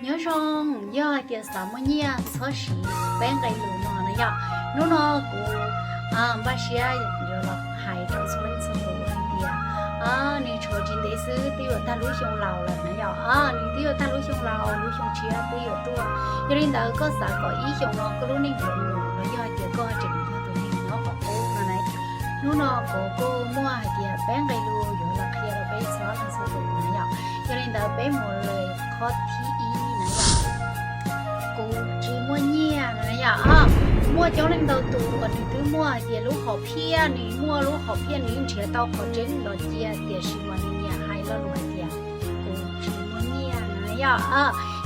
Nyob zoo, yog hais tias xav muaj nyiaj txhob siv peb nqe lus no na yom. Hnub no kuv npaj siab yuav los hais rau txhua leej txhua tus hais tias nws tshuav tsis ntev xwb twb yuav tag lub xyoo laus lawm na yom. Nws twb yuav tag lub xyoo laus, lub xyoo tshiab twb yuav tuaj. Yog li ntawd koj xav kom ib xyoos no koj lub neej yuav mus los yog hais tias koj tseem yog tus neeg nyob qhov qub no na. Hnub no kuv kuj muaj hais tias peb nqe lus yuav los qhia rau peb txhua leej txhua tus na yom. Yog li ntawd peb mus lawm qhov thib ib na yom. Kuv tsis muaj nyiaj na yom. Muaj coob leej ntau tus uas nws twb muaj hais tias lub hom phiaj, nws muaj lub hom phiaj nws nrhiav tau qhov tseeb los cia, tiam sis mas nws nyiam hais lo lus hais tias kuv tsis muaj nyiaj na yom.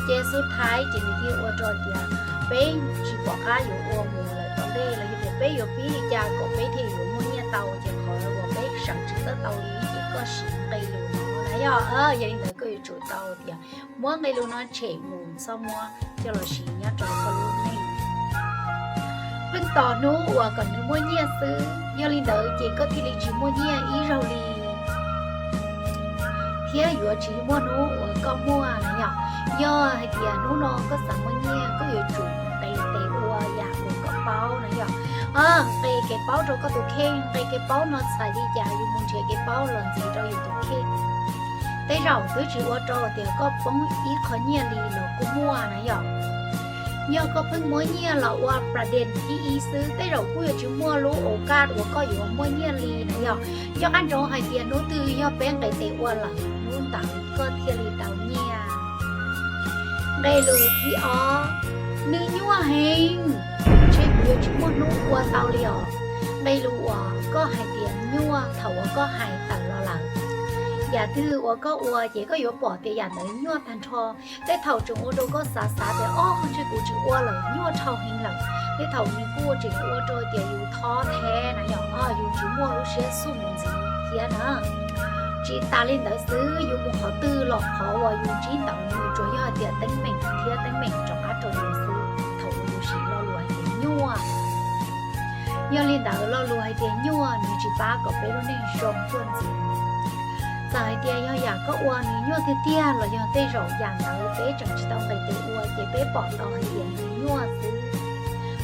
Ces xub thaiv ces nws thiaj ua rau tias peb tsis pom qab yuav ua mus lawm tom ntej los yog tias peb yuav pib li cas kom peb thiaj yuav muaj nyiaj tau, ces qhov uas peb sawv tsis txawj tau li ces koj siv nqe lus no na yom. Yog li ntawd koj yuav tsum tau tias muab nqe lus no tshem mus, txhob muab coj los siv nyob rau koj lub neej. Pheej tos hnub uas kom nws muaj nyiaj xwb, yog li ntawd ces koj thiaj li tsis muaj nyiaj ib zaug li. Thiab yuav tsis muaj hnub uas koj muaj na yom. Yog hais tias hnub no koj xav muaj nyiaj koj yuav tsum nqis tes ua yam uas koj paub na yom. Nqis kev paub rau koj tus kheej, nqis kev paub no txhais li cas yus mus nrhiav kev paub los ntxiv rau yus tus kheej. Tej zaum twb tsis ua rau tias koj poob ib qho nyiaj li los kuj muaj na yom. Yog koj pheej muab nyiaj los ua pla dees thib ib xwb tej zaum kuj yuav tsis muaj lub ua kaj uas koj yuav muaj nyiaj li na yom. Yog qab ntsoov hais tias hnub twg yog peb nqis tes ua lawm hnub ntawd koj thiaj li tau nyiaj. Nqe lus thib ob, nws nyuaj heev, ntshe kuv yuav tsis muaj hnub ua tau li os. Nqe lus uas koj hais tias nyuaj thaum uas koj hais tawm los lawm. Yam twg uas koj ua ces koj yuav pom tias yam ntawd nyuaj tag nrho. Tej thaum tseem ua rau koj xav xav tias o ntshe kuv tsis ua lawm nyuaj dhau heev lawm. Tej thaum nws kuj tseem ua rau tias yus thov theb na yom, yus tsis muaj lub siab xub mus ntxiv thiab na. Tsis tas li ntawd xwb, yus mus qhov twg los qhov uas yus ntsib ntawd nws tsuas yog hais tias teeb meem thiab teeb meem rov qab rau yus xwb thaum uas yus siv lo lus hais tias nyuaj. Yog li ntawd lo lus hais tias nyuaj nws tsis pab kom peb lub neej zoo tuaj ntxiv. Txawm hais tias yog yam koj ua nws nyuaj tiag tiag los yog tej zaum yam ntawd peb tseem tsis tau nqis tes ua ces peb pom tau hais tias nws nyuaj xwb.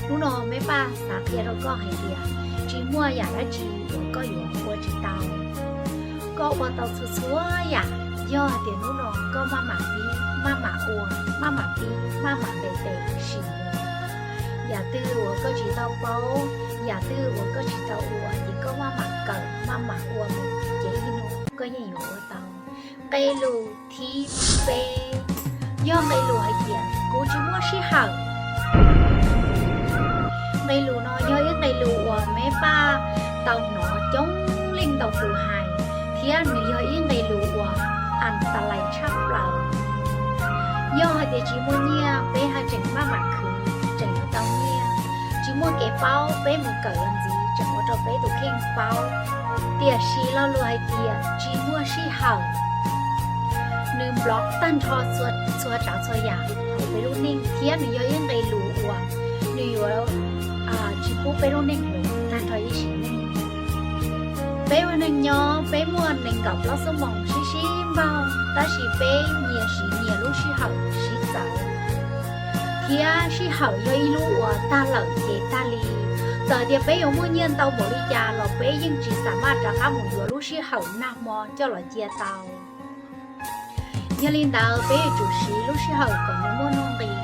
Hnub no Meb Paj xav qhia rau koj hais tias tsis muaj yam dab tsi uas koj yuav ua tsis tau. Koj ua tau txhua txhua yam, yog hais tias hnub no koj maj mam pib, maj mam ua, maj mam pib, maj mam nqis tes sim ua. Yam twg uas koj tsis tau paub, yam twg uas koj tsis tau ua ces koj maj mam kawm maj mam ua mus ces ib hnub koj yeej yuav ua tau. Nqe lus thib peb yog nqe lus hais tias kuv tsis muaj sij hawm. Nqe lus no yog ib nqe lus uas Meb Paj tau hnov coob leej ntau tus hais, thiab nws yog ib nqe lus uas as tas lais tshaj plaws. Yog hais tias tsis muaj nyiaj peb haj tseem maj mam khwv tseem yuav tau nyiaj. Tsis muaj kev paub peb mus kawm los ntxiv tseem ua rau peb tus kheej paub. Tiam sis lo lus hais tias tsis muaj sij hawm, nws block tag nrho txhua tsav txhua yam hauv peb lub neej thiab nws yog ib nqe lus uas nws yuav tsis pub peb lub neej mus tag nrho ib sim neej. Peb ua neeg nyob peb muaj nees nkaum plaub xuab moos sib sib npaug tab sis peb nyias siv nyias lub sij hawm sib txawv, thiab sij hawm yog ib lub uas tag lawm ces tag li. Txawm tias peb yuav muaj nyiaj ntau npaum li cas los peb yeej tsis xam maj rov qab mus yuav lub sij hawm nag hmo coj los cia tau. Yog li ntawd peb yuav tsum siv lub sij hawm kom nws muaj nuj nqis,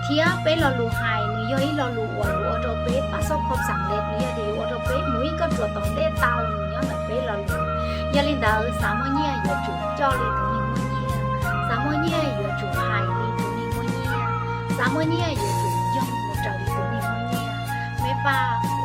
thiab peb lo lus hais nws yog ib lo lus uas yuav ua rau peb pab xob khau xam lej, nws yog tias yuav ua rau peb mus ib kauj ruam tom ntej tau nws nyob ntawm peb lo lus. Yog li ntawd xav muaj nyiaj yuav tsum coj li tus neeg muaj nyiaj, xav muaj nyiaj yuav tsum hais li tus neeg muaj nyiaj, xav muaj nyiaj yuav tsum yoog mus raws li tus neeg muaj nyiaj. Meb Paj